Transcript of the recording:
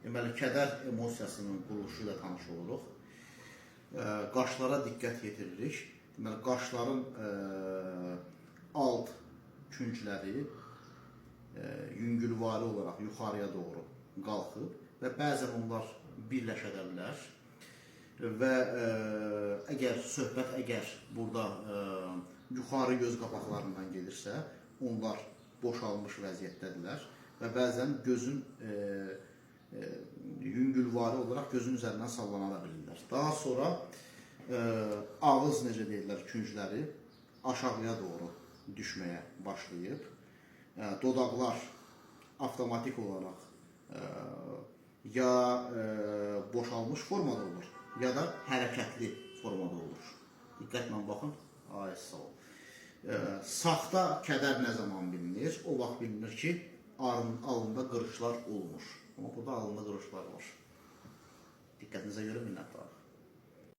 Deməli, kədər emosiyasının quruluşu ilə tanış oluruq. Qaşlara diqqət yetiririk. Deməli, qaşların alt küncləri yüngülvari olaraq yuxarıya doğru qalxıb və bəzən onlar birləşə də bilər. Və əgər söhbət əgər burada yuxarı göz qapaqlarından gedirsə, onlar boşalmış vəziyyətdədirlər və bəzən gözün yüngülvari olaraq gözün üzərindən sallana da bilirlər. Daha sonra ağız, necə deyirlər, küncləri aşağıya doğru düşməyə başlayıb. Dodaqlar avtomatik olaraq ya boşalmış formada olur, ya da hərəkətli formada olur. Diqqətlə baxın. Ay, sağ ol. Saxta kədər nə zaman bilinir? O vaxt bilinir ki, alında qırışlar olmur. Amma burada alında qırışlar var. Diqqətinizə görə minnətdarıq.